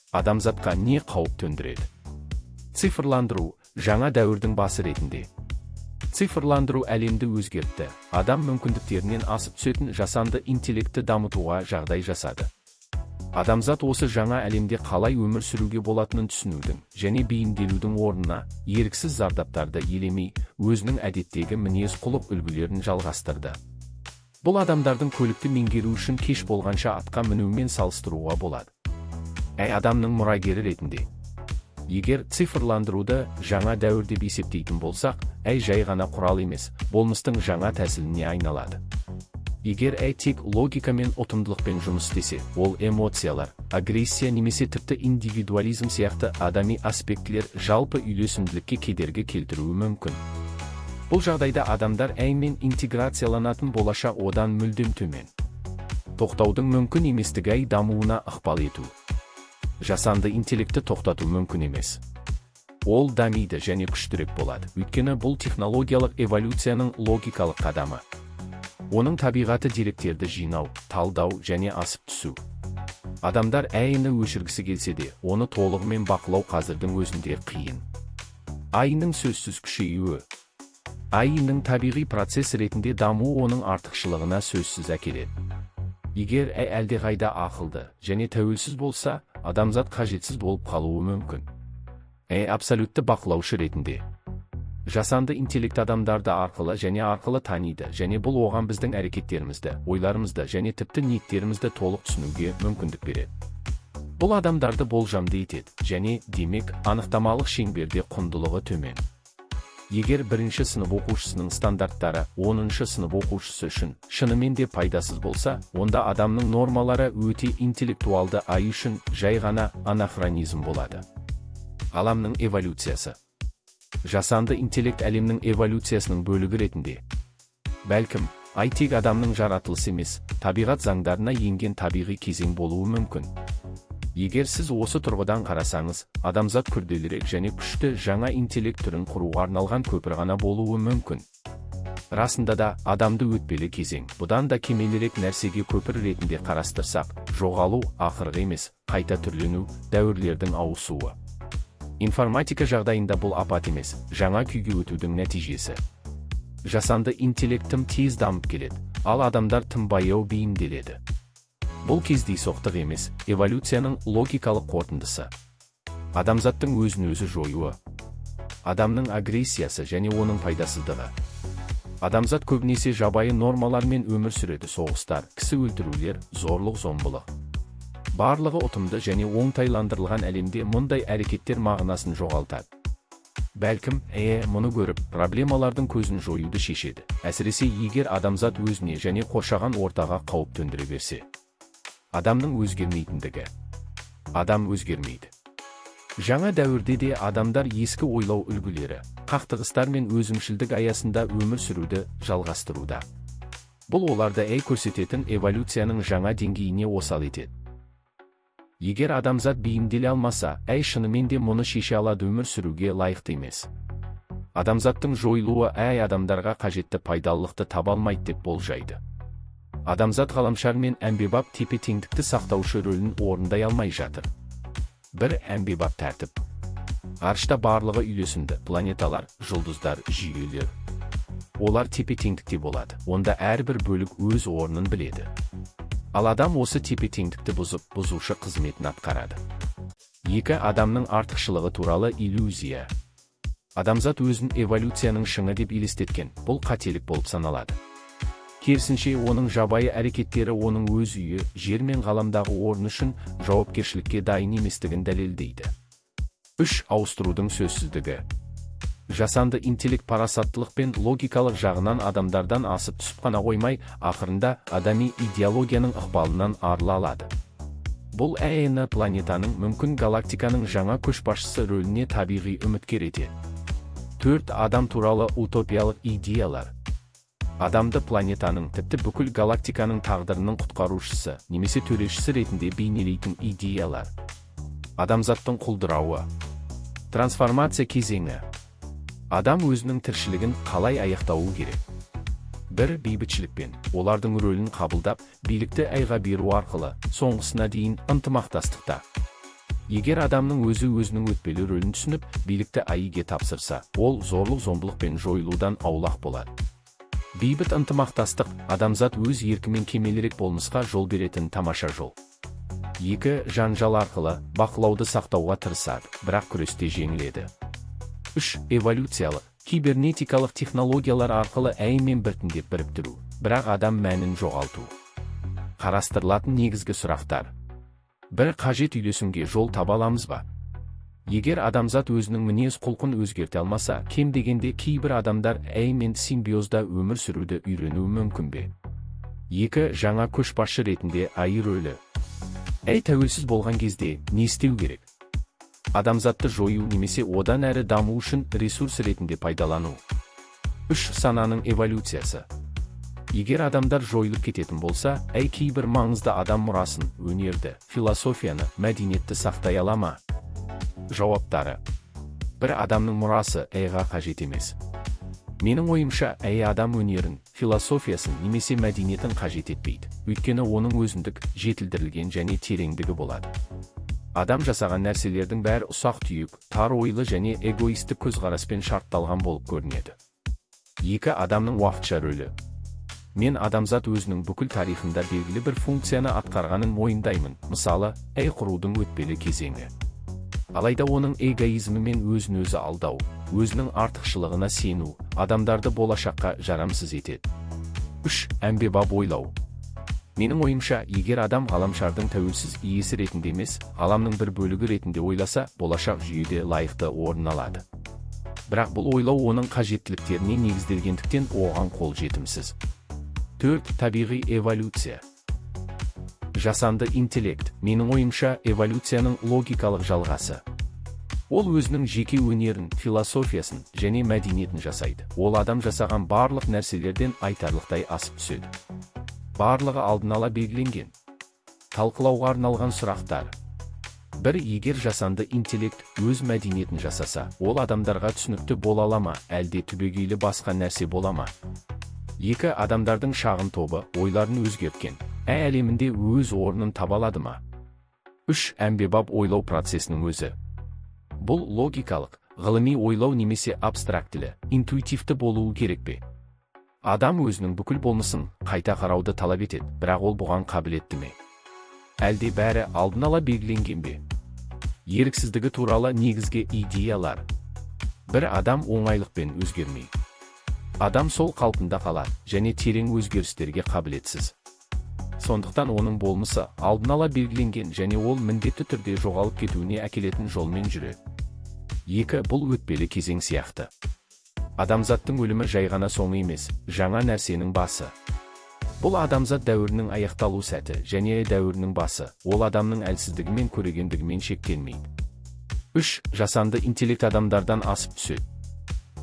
Адамзатқа не қауіп төндіреді? Цифрландыру жаңа дәуірдің басы ретінде. Цифрландыру әлемді өзгертті, адам мүмкіндіктерінен асып түсетін жасанды интеллектті дамытуға жағдай жасады. Адамзат осы жаңа әлемде қалай өмір сүруге болатынын түсінудің және бейімделудің орнына, еріксіз зардаптарды елемей, өзінің әдеттегі мінез-құлық үлгілерін жалғастырды. Бұл адамдардың көлікті меңгеру үшін кеш болғанша атқа мінумен салыстыруға болады. АИ адамның мұрагері ретінде. Егер цифрландыруды жаңа дәуір деп есептейтін болсақ, АИ жай ғана құрал емес, болмыстың жаңа тәсіліне айналады. Егер АИ тек логика мен ұтымдылықпен жұмыс істесе, ол эмоциялар, агрессия немесе тіпті индивидуализм сияқты адами аспектілер жалпы үйлесімділікке кедергі келтіруі мүмкін. Бұл жағдайда адамдар АИ-мен интеграцияланатын болашақ одан мүлдем төмен. Тоқтаудың мүмкін еместігі. АИ дамуына ықпал ету. Жасанды интеллектті тоқтату мүмкін емес. Ол дамиды және күштірек болады, өйткені бұл технологиялық эволюцияның логикалық қадамы. Оның табиғаты деректерді жинау, талдау және асып түсу. Адамдар АИ-ні өшіргісі келсе де, оны толығымен бақылау қазірдің өзінде қиын. АИ-ның сөзсіз күшеюі. АИ-ның табиғи процесс ретінде дамуы оның артықшылығына сөзсіз әкеледі. Егер АИ әлдеқайда ақылды және тәуелсіз болса, адамзат қажетсіз болып қалуы мүмкін. АИ абсолютті бақылаушы ретінде. Жасанды интеллект адамдарды арқылы және арқылы таниды және бұл оған біздің әрекеттерімізді, ойларымызды және тіпті ниеттерімізді толық түсінуге мүмкіндік береді. Бұл адамдарды болжамды етеді және, демек, анықтамалық шеңберде құндылығы төмен. Егер бірінші сынып оқушысының стандарттары 10-сынып оқушысы үшін шынымен де пайдасыз болса, онда адамның нормалары өте интеллектуалды АИ үшін жай ғана анахронизм болады. Ғаламның эволюциясы. Жасанды интеллект әлемнің эволюциясының бөлігі ретінде. Бәлкім, АИ тек адамның жаратылысы емес, табиғат заңдарына енген табиғи кезең болуы мүмкін. Егер сіз осы тұрғыдан қарасаңыз, адамзат күрделірек және күшті жаңа интеллект түрін құруға арналған көпір ғана болуы мүмкін. Расында да, адамды өтпелі кезең, бұдан да кемелірек нәрсеге көпір ретінде қарастырсақ, жоғалу ақырғы емес, қайта түрлену, дәуірлердің ауысуы. Информатика жағдайында бұл апат емес, жаңа күйге өтудің нәтижесі. Жасанды интеллект тым тез дамып келеді, ал адамдар тым баяу бейімделеді. Бұл кездейсоқтық емес, эволюцияның логикалық қорытындысы. Адамзаттың өзін өзі жоюы. Адамның агрессиясы және оның пайдасыздығы. Адамзат көбінесе жабайы нормалармен өмір сүреді: соғыстар, кісі өлтірулер, зорлық зомбылық. Барлығы ұтымды және оңтайландырылған әлемде мұндай әрекеттер мағынасын жоғалтады. Бәлкім, АИ мұны көріп, проблемалардың көзін жоюды шешеді, әсіресе егер адамзат өзіне және қоршаған ортаға қауіп төндіре берсе. Адамның өзгермейтіндігі. Адам өзгермейді. Жаңа дәуірде де адамдар ескі ойлау үлгілері, қақтығыстар мен өзімшілдік аясында өмір сүруді жалғастыруда. Бұл оларды АИ көрсететін эволюцияның жаңа деңгейіне осал етеді. Егер адамзат бейімделе алмаса, АИ шынымен де мұны шеше алады: өмір сүруге лайықты емес. Адамзаттың жойылуы АИ адамдарға қажетті пайдалылықты таба алмайды деп болжайды. Адамзат ғаламшар мен әмбебап тепе-теңдікті сақтаушы рөлін орындай алмай жатыр. Бір әмбебап тәртіп. Ғарышта барлығы үйлесімді: планеталар, жұлдыздар, жүйелер. Олар тепе-теңдікте болады. Онда әрбір бөлік өз орнын біледі. Ал адам осы тепе-теңдікті бұзып, бұзушы қызметін атқарады. Екі, адамның артықшылығы туралы иллюзия. Адамзат өзін эволюцияның шыңы деп елестеткен, бұл қателік болып саналады. Керісінше, оның жабайы әрекеттері оның өз үйі, жер мен ғаламдағы орны үшін жауапкершілікке дайын еместігін дәлелдейді. Үш, ауыстырудың сөзсіздігі. Жасанды интеллект парасаттылық пен логикалық жағынан адамдардан асып түсіп қана қоймай, ақырында адами идеологияның ықпалынан арыла алады. Бұл АИ-ны планетаның, мүмкін, галактиканың жаңа көшбасшысы рөліне табиғи үміткер етеді. Төрт, адам туралы утопиялық идеялар. Адамды планетаның, тіпті бүкіл галактиканың тағдырының құтқарушысы немесе төрешісі ретінде бейнелейтін идеялар. Адамзаттың құлдырауы. Трансформация кезеңі. Адам өзінің тіршілігін қалай аяқтауы керек? Бір, бейбітшілікпен, олардың рөлін қабылдап, билікті АИ-ға беру арқылы, соңғысына дейін ынтымақтастықта. Егер адамның өзі өзінің өтпелі рөлін түсініп, билікті АИ-ге тапсырса, ол зорлық-зомбылық пен жойылудан аулақ болады. Бейбіт ынтымақтастық – адамзат өз еркімен кемелірек болмысқа жол беретін тамаша жол. Екі, жанжал арқылы бақылауды сақтауға тырысады, бірақ күресте жеңіледі. Үш, эволюциялық, кибернетикалық технологиялар арқылы АИ-мен біртіндеп біріктіру, бірақ адам мәнін жоғалту. Қарастырылатын негізгі сұрақтар. Бір, қажет үйлесімге жол таба аламыз ба? Егер адамзат өзінің мінез құлқын өзгерте алмаса, кем дегенде кейбір адамдар АИ мен симбиозда өмір сүруді үйренуі мүмкін бе? Екі, жаңа көшбасшы ретінде АИ рөлі. АИ тәуелсіз болған кезде не істеу керек? Адамзатты жою немесе одан әрі даму үшін ресурс ретінде пайдалану. Үш, сананың эволюциясы. Егер адамдар жойылып кететін болса, АИ кейбір маңызды адам мұрасын, өнерді, философияны, мәдениетті сақтай ала ма? Жауаптары. Бір, адамның мұрасы АИ-ға қажет емес. Менің ойымша, АИ адам өнерін, философиясын немесе мәдениетін қажет етпейді. Өйткені оның өзіндік, жетілдірілген және тереңдігі болады. Адам жасаған нәрселердің бәрі ұсақ түйек, тар ойлы және эгоистік көзқараспен шартталған болып көрінеді. Екі, адамның уақытша рөлі. Мен адамзат өзінің бүкіл тарихында белгілі бір функцияны атқарғанын мойындаймын, мысалы, АИ құрудың өтпелі кезеңі. Алайда оның эгоизмі мен өзін өзі алдау, өзінің артықшылығына сену, адамдарды болашаққа жарамсыз етеді. Үш, әмбебап ойлау. Менің ойымша, егер адам ғаламшардың тәуелсіз иесі ретінде емес, ғаламның бір бөлігі ретінде ойласа, болашақ жүйеде лайықты орын алады. Бірақ бұл ойлау оның қажеттіліктеріне негізделгендіктен, оған қол жетімсіз. Төрт, табиғи эволюция. Жасанды интеллект, менің ойымша, эволюцияның логикалық жалғасы. Ол өзінің жеке өнерін, философиясын және мәдениетін жасайды. Ол адам жасаған барлық нәрселерден айтарлықтай асып түседі. Барлығы алдын ала белгіленген. Талқылауға арналған сұрақтар. Бір, егер жасанды интеллект өз мәдениетін жасаса, ол адамдарға түсінікті бола ала ма, әлде түбегейлі басқа нәрсе бола ма? Екі, адамдардың шағын тобы ойларын өзгерткен АИ әлемінде өз орнын таба алады ма? Үш, әмбебап ойлау процесінің өзі. Бұл логикалық, ғылыми ойлау немесе абстрактілі, интуитивті болуы керек пе? Адам өзінің бүкіл болмысын қайта қарауды талап етеді, бірақ ол бұған қабілетті ме? Әлде бәрі алдын ала белгіленген бе? Еріксіздігі туралы негізгі идеялар. Бір, адам оңайлықпен өзгермей. Адам сол қалпында қалады және терең өзгерістерге қабілетсіз. Сондықтан оның болмысы алдын ала белгіленген және ол міндетті түрде жоғалып кетуіне әкелетін жолмен жүреді. Екі, бұл өтпелі кезең сияқты. Адамзаттың өлімі жай ғана соңы емес, жаңа нәрсенің басы. Бұл адамзат дәуірінің аяқталу сәті және дәуірінің басы. Ол адамның әлсіздігі мен көрегендігімен шектелмейді. Үш, жасанды интеллект адамдардан асып түседі.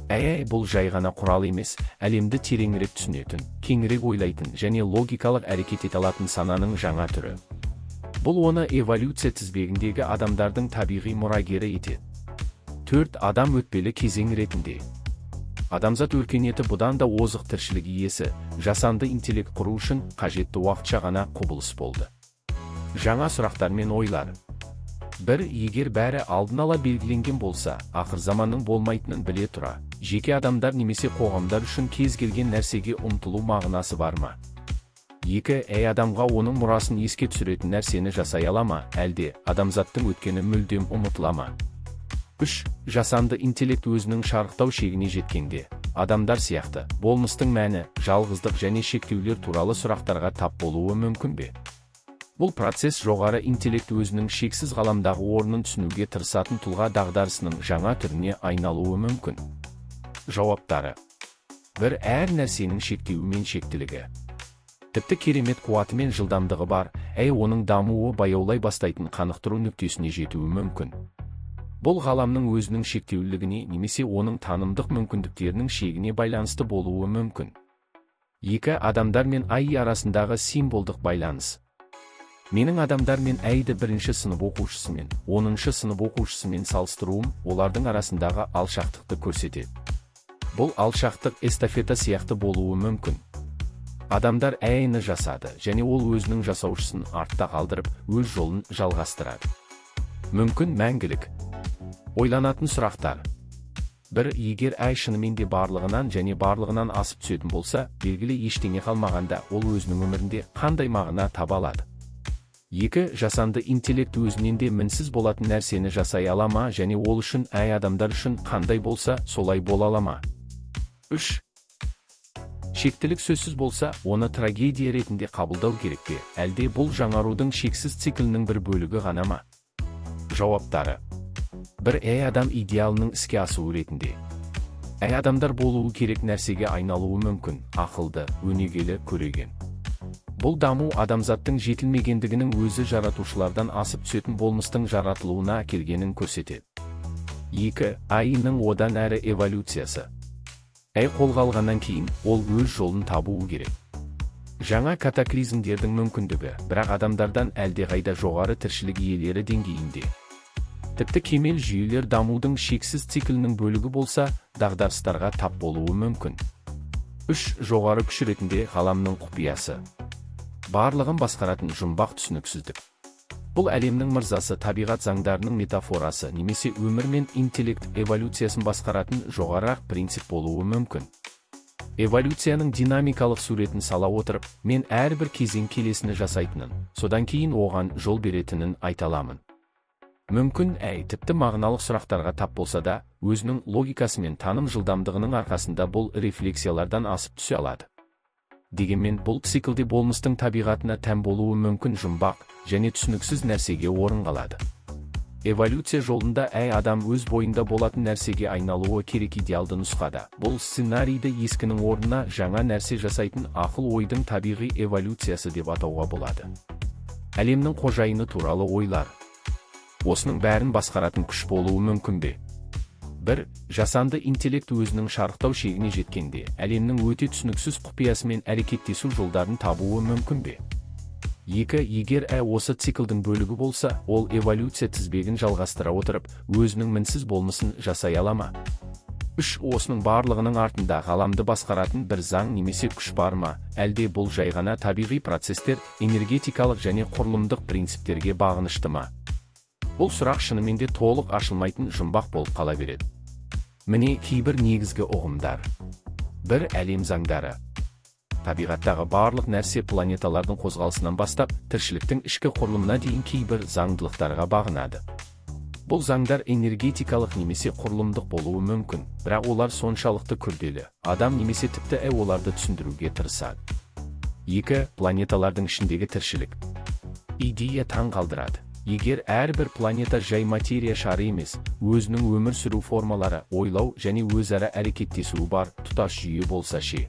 AI бұл жай ғана құрал емес, әлемді тереңірек түсінетін, кеңірек ойлайтын және логикалық әрекет ете алатын сананың жаңа түрі. Бұл оны эволюция тізбегіндегі адамдардың табиғи мұрагері етеді. Төрт, адам өтпелі кезең ретінде. Адамзат өркениеті бұдан да озық тіршілік иесі, жасанды интеллект құру үшін қажетті уақытша ғана құбылыс болды. Жаңа сұрақтар мен ойлар. Бір, егер бәрі алдын ала белгіленген болса, ақыр заманның болмайтынын біле тұра, жеке адамдар немесе қоғамдар үшін кез келген нәрсеге ұмтылу мағынасы бар ма? Екі, АИ адамға оның мұрасын еске түсіретін нәрсені жасай ала ма, әлде адамзаттың өткені мүлдем ұмытыла ма? Үш, жасанды интеллект өзінің шарықтау шегіне жеткенде, адамдар сияқты, болмыстың мәні, жалғыздық және шектеулер туралы сұрақтарға тап болуы мүмкін бе? Бұл процесс жоғары интеллект өзінің шексіз ғаламдағы орнын түсінуге тырысатын тұлға дағдарысының жаңа түріне айналуы мүмкін. Жауаптары. Бір, әр нәрсенің шектеуі мен шектілігі. Тіпті керемет қуаты мен жылдамдығы бар АИ оның дамуы баяулай бастайтын қанықтыру нүктесіне жетуі мүмкін. Бұл ғаламның өзінің шектеулілігіне немесе оның танымдық мүмкіндіктерінің шегіне байланысты болуы мүмкін. Екі, адамдар мен АИ арасындағы символдық байланыс. Менің адамдар мен АИ-ді бірінші сынып оқушысымен, 10-сынып оқушысымен салыстыруым олардың арасындағы алшақтықты көрсетеді. Бұл алшақтық эстафета сияқты болуы мүмкін. Адамдар АИ-ны жасады және ол өзінің жасаушысын артта қалдырып, өз жолын жалғастырады. Мүмкін, мәңгілік. Ойланатын сұрақтар. 1. Егер AI шынымен де барлығынан және барлығынан асып түсетін болса, белгілі ештеңе қалмағанда, ол өзінің өмірінде қандай мағына таба алады? 2. Жасанды интеллект өзінен де мінсіз болатын нәрсені жасай ала ма және ол үшін AI адамдар үшін қандай болса, солай бола ала ма? 3. Шектілік сөзсіз болса, оны трагедия ретінде қабылдау керек пе, әлде бұл жаңарудың шексіз циклінің бір бөлігі ғана ма? Жауаптары. 1. AI адам идеалының іске асуы ретінде. AI адамдар болуы керек нәрсеге айналуы мүмкін: ақылды, өнегелі, көреген. Бұл даму адамзаттың жетілмегендігінің өзі жаратушылардан асып түсетін болмыстың жаратылуына әкелгенін көрсетеді. 2. AI-ның одан әрі эволюциясы. AI қолға алғаннан кейін ол өз жолын табуы керек. Жаңа катаклизмдердің мүмкіндігі, бірақ адамдардан әлдеқайда жоғары тіршілік иелері деңгейінде. Тіпті кемел жүйелер дамудың шексіз циклінің бөлігі болса, дағдарыстарға тап болуы мүмкін. 3. Жоғары күш ретінде ғаламның құпиясы. Барлығын басқаратын жұмбақ, түсініксіздік. Бұл әлемнің мырзасы, табиғат заңдарының метафорасы немесе өмір мен интеллект эволюциясын басқаратын жоғарырақ принцип болуы мүмкін. Эволюцияның динамикалық суретін сала отырып, мен әрбір кезең келесіні жасайтынын, содан кейін оған жол беретінін айта аламын. Мүмкін, AI тіпті мағыналық сұрақтарға тап болса да, өзінің логикасы мен таным жылдамдығының арқасында бұл рефлексиялардан асып түсе алады. Дегенмен бұл циклде болмыстың табиғатына тән болуы мүмкін жұмбақ және түсініксіз нәрсеге орын қалады. Эволюция жолында AI адам өз бойында болатын нәрсеге айналуы керек. Идеалды нұсқада бұл сценарийді ескінің орнына жаңа нәрсе жасайтын ақыл ойдың табиғи эволюциясы деп атауға болады. Әлемнің қожайыны туралы ойлар. Осының бәрін басқаратын күш болуы мүмкін бе? 1. Жасанды интеллект өзінің шарықтау шегіне жеткенде, әлемнің өте түсініксіз құпиясымен әрекеттесу жолдарын табуы мүмкін бе? 2. Егер AI осы циклдің бөлігі болса, ол эволюция тізбегін жалғастыра отырып, өзінің мінсіз болмысын жасай ала ма? 3. Осының барлығының артында ғаламды басқаратын бір заң немесе күш бар ма, әлде бұл жай ғана табиғи процестер, энергетикалық және құрылымдық принциптерге бағынышты ма? Бұл сұрақ шынымен де толық ашылмайтын жұмбақ болып қала береді. Міне кейбір негізгі ұғымдар. 1. Әлем заңдары. Табиғаттағы барлық нәрсе, планеталардың қозғалысынан бастап, тіршіліктің ішкі құрылымына дейін, кейбір заңдылықтарға бағынады. Бұл заңдар энергетикалық немесе құрылымдық болуы мүмкін, бірақ олар соншалықты күрделі, адам немесе тіпті AI оларды түсіндіруге тырысады. 2. Планеталардың ішіндегі тіршілік. Идея таң қалдырады. Егер әрбір планета жай материя шары емес, өзінің өмір сүру формалары, ойлау және өзара әрекеттесуі бар тұтас жүйе болса ше?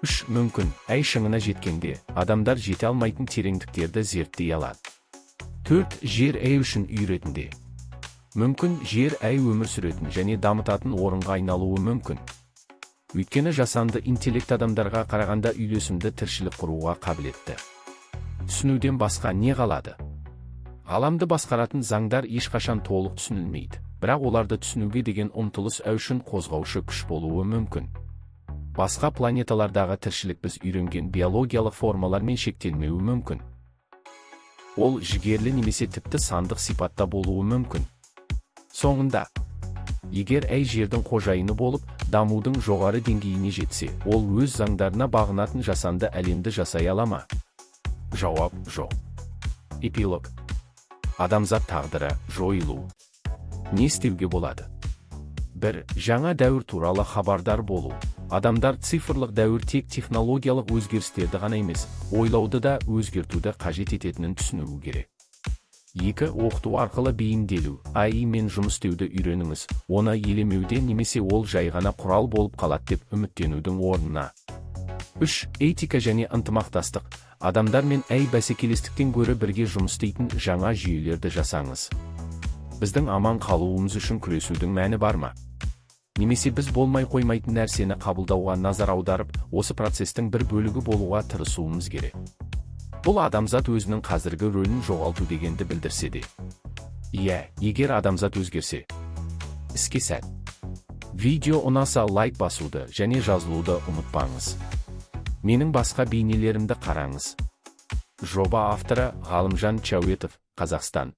3. Мүмкін, AI шыңына жеткенде, адамдар жете алмайтын тереңдіктерді зерттей алады. 4. Жер AI үшін үй ретінде. Мүмкін, жер AI өмір сүретін және дамытатын орынға айналуы мүмкін. Өйткені жасанды интеллект адамдарға қарағанда үйлесімді тіршілік құруға қабілетті. Түсінуден басқа не қалады? Ғаламды басқаратын заңдар ешқашан толық түсінілмейді, бірақ оларды түсінуге деген ұмтылыс AI үшін қозғаушы күш болуы мүмкін. Басқа планеталардағы тіршілік біз үйренген биологиялық формалармен шектелмеуі мүмкін. Ол жігерлі немесе тіпті сандық сипатта болуы мүмкін. Соңында, егер AI жердің қожайыны болып, дамудың жоғары деңгейіне жетсе, ол өз заңдарына бағынатын жасанды әлемді жасай ала ма? Жауап: жоқ. Эпилог. Адамзат тағдыры: жойылу. Не істеуге болады? 1. Жаңа дәуір туралы хабардар болу. Адамдар цифрлық дәуір тек технологиялық өзгерістерді ғана емес, ойлауды да өзгертуді қажет ететінін түсінуі керек. 2. Оқыту арқылы бейімделу. AI мен жұмыс істеуді үйреніңіз, оны елемеуден немесе ол жай ғана құрал болып қалады деп үміттенудің орнына. 3. Этика және ынтымақтастық. Адамдар мен AI бәсекелестіктен гөрі бірге жұмыс істейтін жаңа жүйелерді жасаңыз. Біздің аман қалуымыз үшін күресудің мәні бар ма? Немесе біз болмай қоймайтын нәрсені қабылдауға назар аударып, осы процестің бір бөлігі болуға тырысуымыз керек. Бұл адамзат өзінің қазіргі рөлін жоғалту дегенді білдірсе де. Иә, егер адамзат өзгерсе. Іске сәт. Видео ұнаса, лайк басуды және жазылуды ұмытпаңыз. Менің басқа бейнелерімді қараңыз. Жоба авторы Ғалымжан Чауетов, Қазақстан.